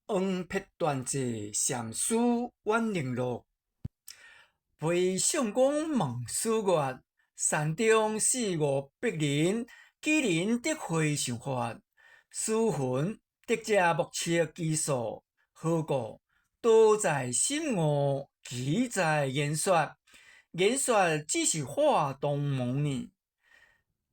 黃撇斷濟禪師遠靈錄，裴相公問師曰：山中四五百人，幾人得回上法？師云：得者莫測其數。何故？道在心悟，奇在言說。言說只是化當妄呢？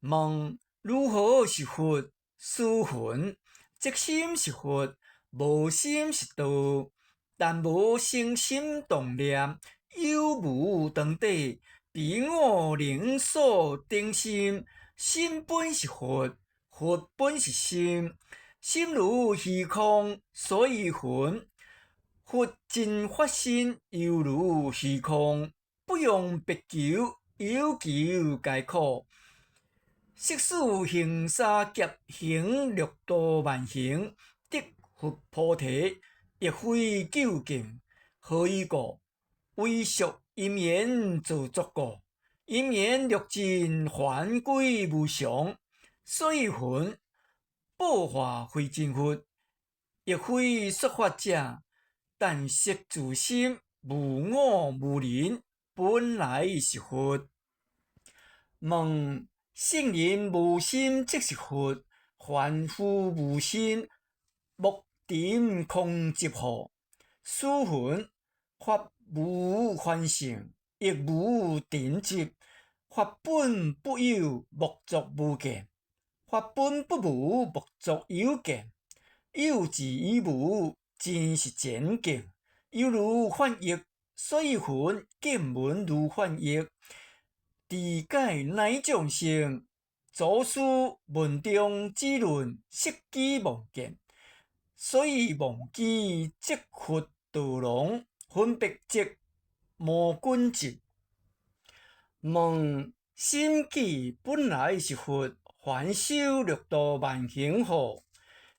問如何是佛？師云：即心是佛。無心是道，但無生心動念，有無當體，彼我能所等心，心本是佛，佛本是心，心如虛空，所以云：佛真法身，猶如虛空，不用別求，有求皆可。昔世行沙劫行六度萬行，得佛菩提，亦非究竟。何以故？唯屬因緣造作故。因緣略盡，還歸無常。所以云：報化非真佛，亦非說法者。但識自心，無我無人，本來是佛。問聖人無心即是佛，凡夫無心，莫尋空執乎？師云：法無凡聖，亦無塵執。法本不有，莫作無見；法本不無，莫作有見。有自於無，真是前見。猶如幻翳，所以云見聞如幻翳。知解乃眾生，祖師門中只論悉機忘見，所以忘機即佛道龍，分別即魔君執。問心既本來是佛，還修六度萬行何？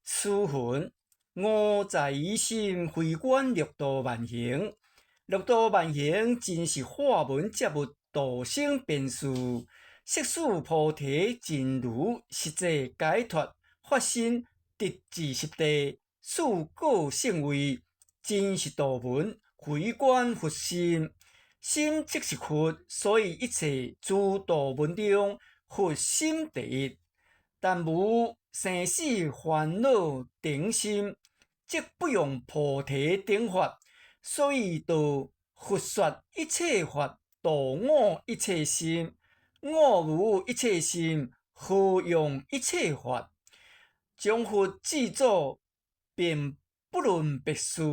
師云：悟在於心，非觀六度萬行。六度萬行真是化文接物，道生便事。悉使菩提真如實際解脫法身直至十地四果聖位，真是道門，非觀佛心。心即是佛，所以一切諸道門中，佛心第一。但無生死煩惱定心，即不用菩提頂法。所以道佛說一切法，度我一切心，我無一切心，何用一切法？將佛至祖，便不論別事，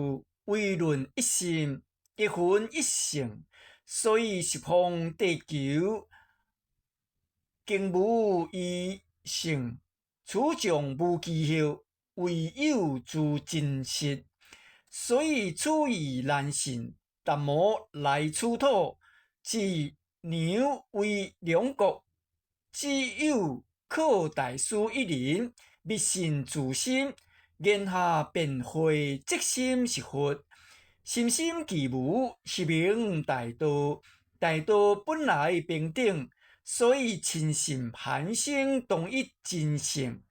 唯論一心，一分一性。所以十方地球，經無異性，此將無其後，唯有諸真實。所以此義難信，達摩來此土，自娘為兩國，只有可大師一人，密信自心，言下便會，即心是佛，心心俱無，是名大道。大道本來平等，所以親信凡聖同一真性，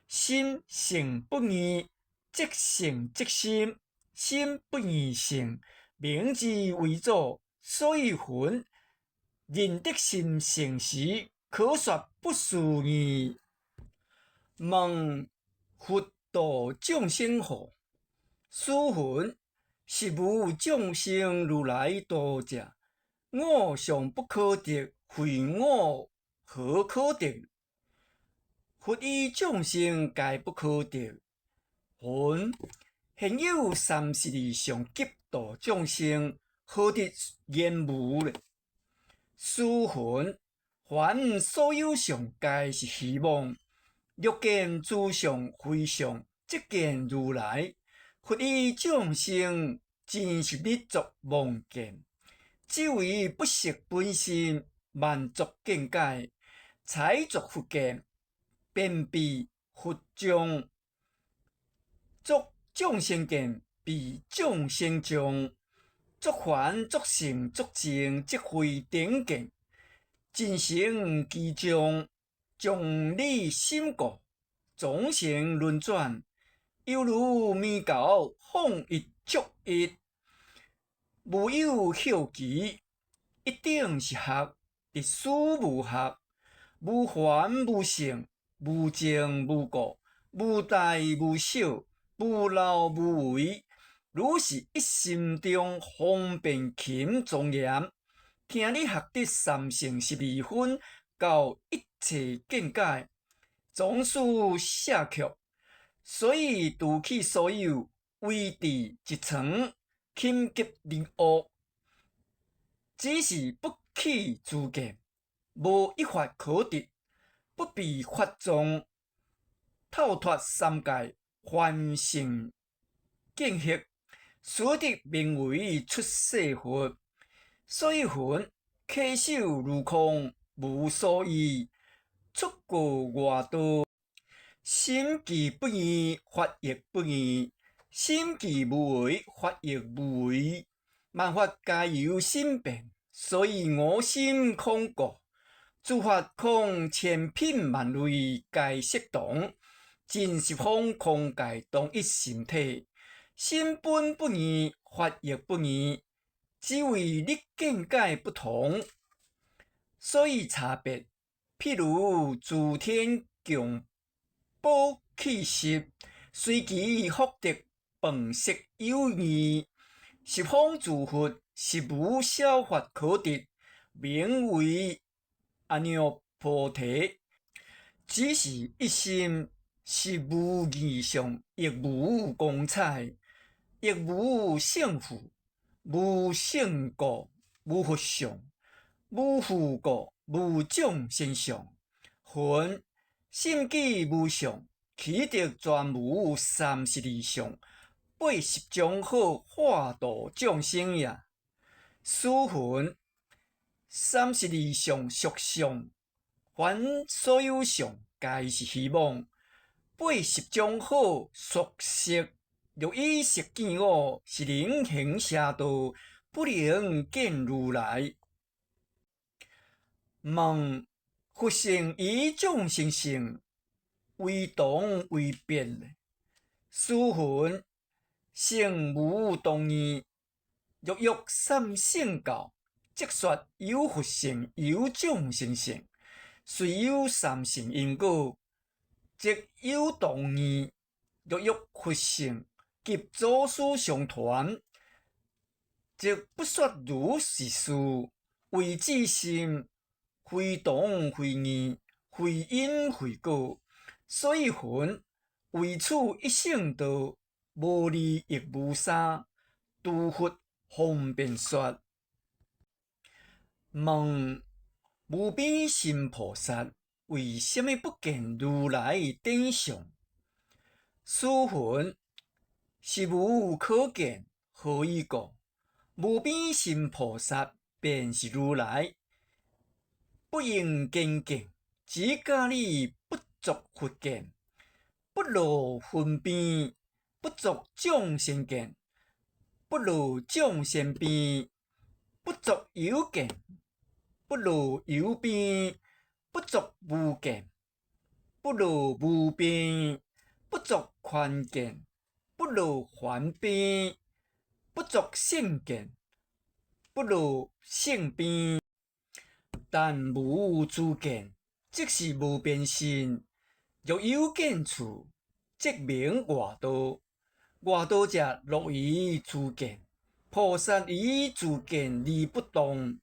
心性不二，即性即心，心不二性，名之為祖。所以云：認得心性時，可說不思議。問佛度眾生何？師云：實無眾生如來度者。我尚不可得，非我何可得？佛與眾生皆不可得。云現有32相急度眾生，何得言無呢？師云：凡所有相，皆是虛妄。若見諸相非相，即見如來。佛與眾生真是密作妄見，只為不識本心，慢作見解，才作佛見，便彼佛像，作眾生見，彼眾生像。作凡作聖作淨，即非頂見，真成其像，將理心故，總成輪轉，猶如猕猴放逸作意，無有歇期。一等是學，直思無學，無凡無聖，無淨無垢，無大無小，無漏無為。如是一心中方便勤莊嚴，聽你學得三乘十二分，到一切見解，總屬捨卻。所以除去所有，唯佇一層輕急離惡，只是不起諸見，無一法可得，不被法藏，透脫三界凡聖見惑，斯得名為出世佛。所以云：稽首如空，無所依，出過外道。心既不異，法亦不異；心既無為，法亦無為。萬法皆由心變，所以我心空故，諸法空千品萬類皆悉同，盡十方空界同一心體，心本不異，法亦不異，只為你見解不同，所以差別。譬如諸天供寶乞食，隨其福德飯色有異。十方諸佛實無小法可得，名為阿耨菩提。只是一心實無異相，亦無光彩，亦無勝負，無聖故，無佛相，無父故，無眾生相。云心既無相，豈得全無三十二相？80種好化度眾生也。師云三十二相屬相，凡所有相，皆是虛妄。80種好屬色，若以色見我，是人行邪道，不能見如來。問佛性與眾生性，為同為別？師云性無同異，若欲三乘教，則說有佛性，有眾生性，雖有三乘因果，則有同異。若欲佛性及祖師相傳，則不說如是事。唯自心非同非異，非因非果。所以云唯此一乘道，無二亦無三，諸佛方便說。問無邊心菩薩為啥物不見如來頂相？師云實無可見，何以故？無邊心菩薩便是如來，不應見見，只教你不作佛見，不落分邊。不作眾生見，不落眾生邊；不作有見，不落有邊；不作無見，不落無邊；不作梵見，不落梵邊；不作聖見，不落聖邊。但無諸見，即是無邊心。若有見處，則名外道。外道者，落於諸見；菩薩於諸見而不動。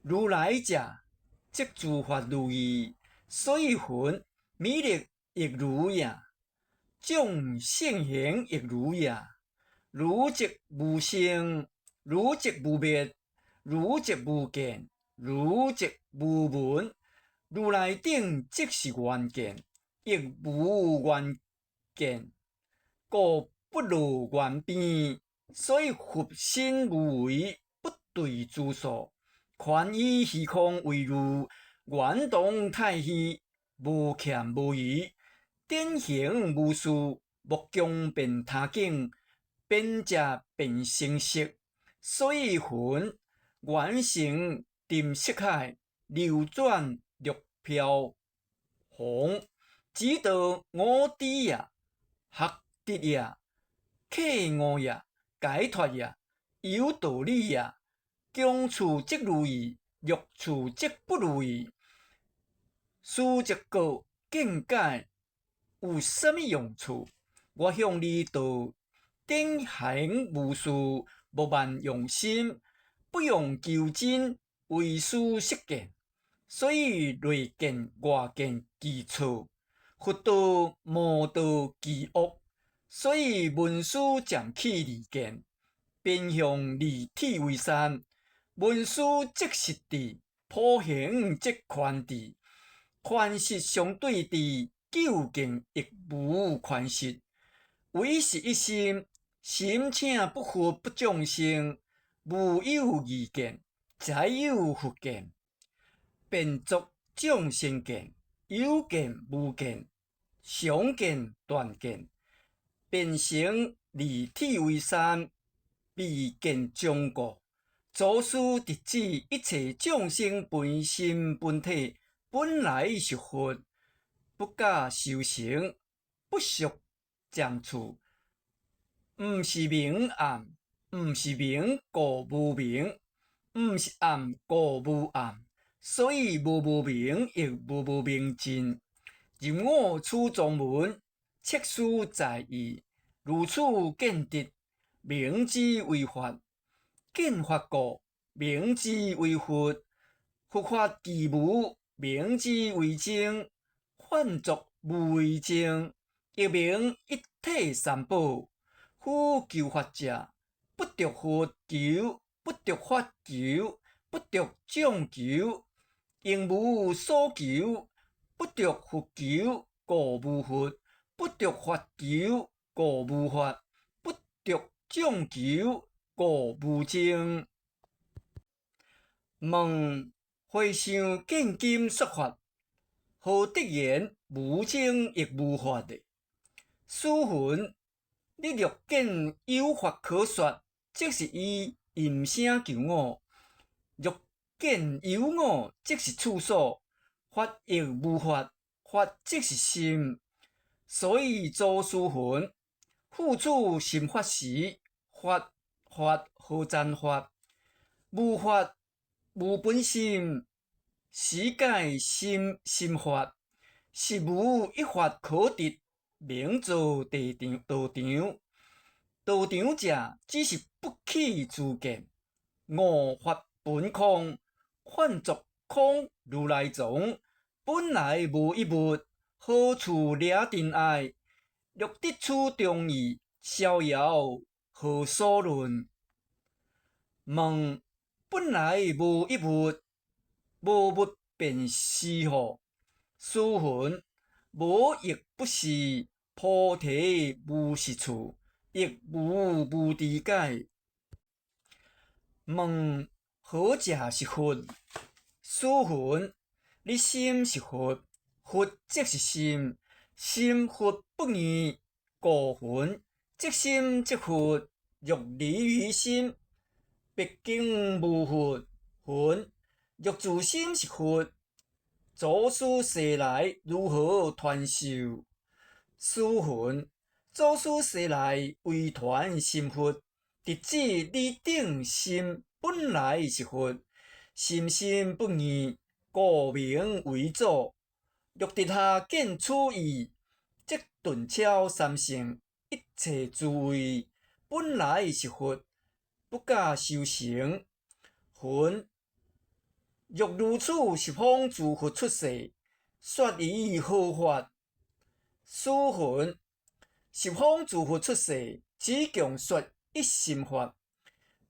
如來者，則諸法如義。所以云：彌勒亦如也，眾聖賢亦如也。如則無生，如則無滅，如則無見，如則無聞。如來頂即是願見，亦無願見，故不落願邊。所以佛身無為，不墜諸數，寬以虛空為喻，圓通太虛，無欠無餘，典行無事，莫強辯他境，變者變成色。所以云圓成沉色海，流轉六飄紅，只得五智也，學得也，契悟也，解脫也，有道理也。強處則如意，弱處則不如意。思這個見解有啥物用處？我向你道典行無事，無慢用心，不用求真，唯思識見。所以內見外見俱錯，佛道魔道俱惡。所以聞思漸起二見，便向二體為三。聞思即實智，普行即權智，權實相對智，究竟亦無權實。唯是一心，心請不佛不眾生，無有二見，只有佛見。便作眾生見，有見無見，常見斷見，便成二體為三，未見終故。祖師直指一切眾生本心本體本來是佛，不假修成，不屬漸處，毋是明暗，毋是明故無明，毋是暗故無暗，所以無無明亦無無明盡。入我此宗門，切思在意，如此見得，名之為法。見法故，名之為佛；佛法俱無，名之為精。泛作無為精，亦名一體三寶。夫求法者，不著佛求，不著法求，不著眾求，應無所求。不著佛求，故無佛；不著法求，故無法；不著眾求，故無眾。問回向見經說法，何得言無證亦無法的？師云：你若見有法可說，即是依音聲求我；若見有我，即是處所。法亦無法，法即是心。所以祖師云：付此心法時，法法何讚法？無法無本心，是解心心法，實無一法可得，名做地場道場。道場者，只是不起諸見，悟法本空，泛作空如來藏，本來無一物，何處惹塵埃？若得此中義，逍遙何所論？問本來無一物，無物便是何？師云：無亦不是，菩提無實處，亦無無知解。問何者是佛？師云：你心是佛，佛即是心，心佛不二，故云即心即佛。若離於心，畢竟無佛。云若自心是佛，祖師西來如何傳授？師云：祖師西來為傳心佛，直指你等心本來是佛，心心不二，故名為祖。若直下見此義，則頓超三乘一切諸位，本來是佛，不假修成。云若如此，十方諸佛出世，說於何法？師云：十方諸佛出世，只共說一心法。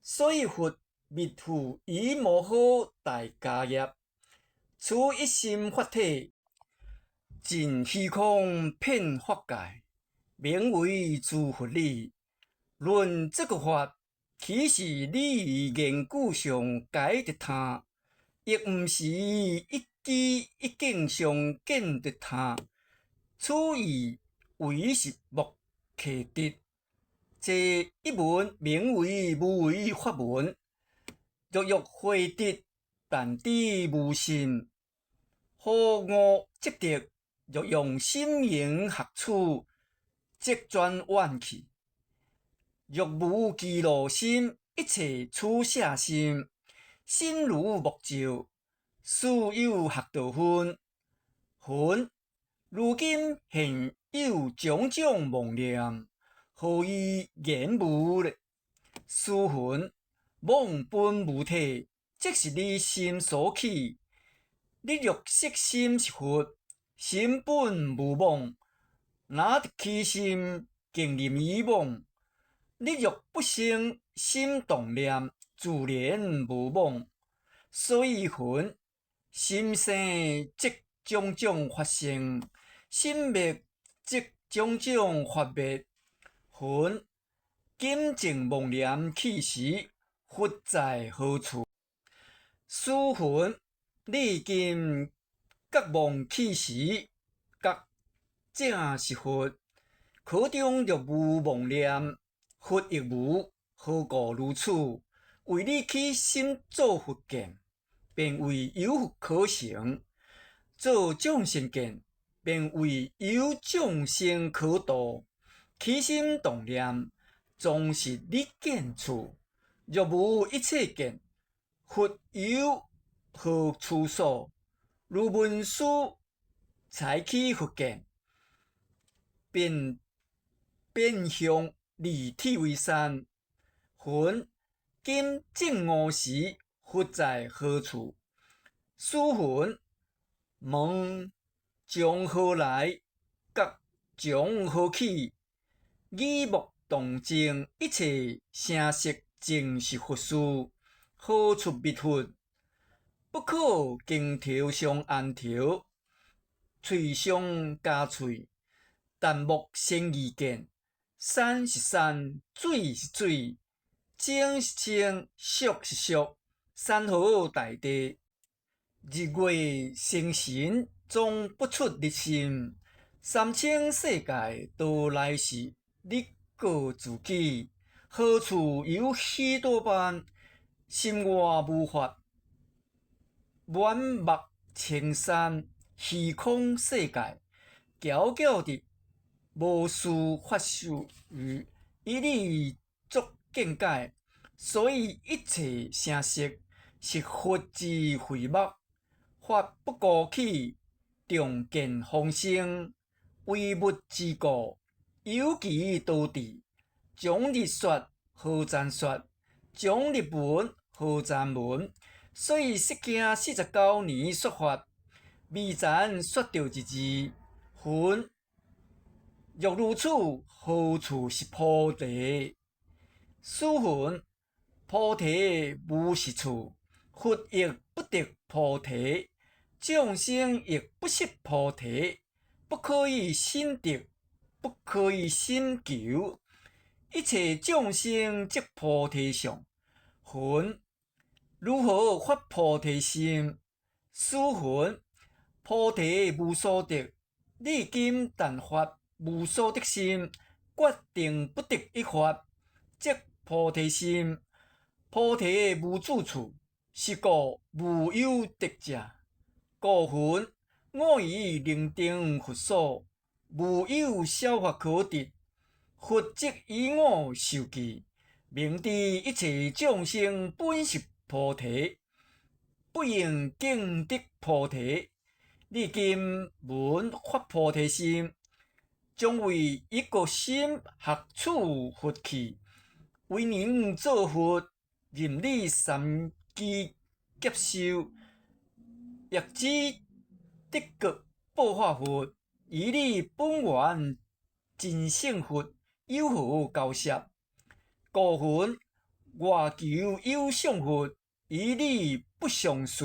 所以佛密付以摩訶大迦葉，此一心法體，盡虛空遍法界，名為諸佛理。論這個法，豈是你於言句上解得他，亦毋是一機一境上見得他。此義唯是莫可得。這一門名為無為法門。若欲會得，但知無心，何悟即得？若用心靈學處，則轉遠去。若無飢餓心，一切取捨心，心如目照，斯有學道分。云，如今現有種種妄念，何以言無呢？師云，妄本無體，即是你心所起。你若識心是佛，心本無妄，哪得起心竟認為妄？你若不生心動念，自然無妄。所以云，心生則種種法生，心滅則種種法滅。云，今淨妄念起時，佛在何處？師云，你今覺妄起時，覺正是佛。殼中若無妄念，佛亦無，何故如此？為你起心做佛見，便為有佛可成；做眾生見，便為有眾生可度。起心動念，總是你見處。若無一切見，佛有何處所？如文殊才起佛見，便變相離體為山。云，今證悟時，佛在何處？師云，問從何來，覺從何起？耳目動靜，一切聲色盡是佛事，何處覓佛？不可經頭傷案頭，喙傷咬喙，但莫生疑見。山是山，水是水，精是精，俗是俗，山河大地，日月星辰，總不出日心。三千世界都來是你過自己，何處有許多般心外無法，滿目青山，虛空世界，皎皎的無事法事，以你作見解，所以一切聲色是佛之慧目，法不孤起，重見風聲，唯物之故，尤其多智。終日說何曾說，終日聞何曾聞。所以釋迦49年說法，未曾說著一字。云，若如此，何處是菩提？師云，菩提無實處，佛亦不得菩提，眾生亦不識菩提，不可以心得，不可以心求，一切眾生即菩提相。云，如何發菩提心？師云，菩提無所得，你今但發無所得心，決定不得一法，即菩提心。菩提無住處，是故無有得者。故云，我已認定佛所，無有小法可得。佛則以我授記，明知一切眾生本是菩提，不應徑得菩提。你今聞發菩提心，將為一個心學處佛去，為能做佛，任你三機劫修，欲知得覺報化佛，與你本願真性佛有何交涉？故云，外求有相佛，與你不相似。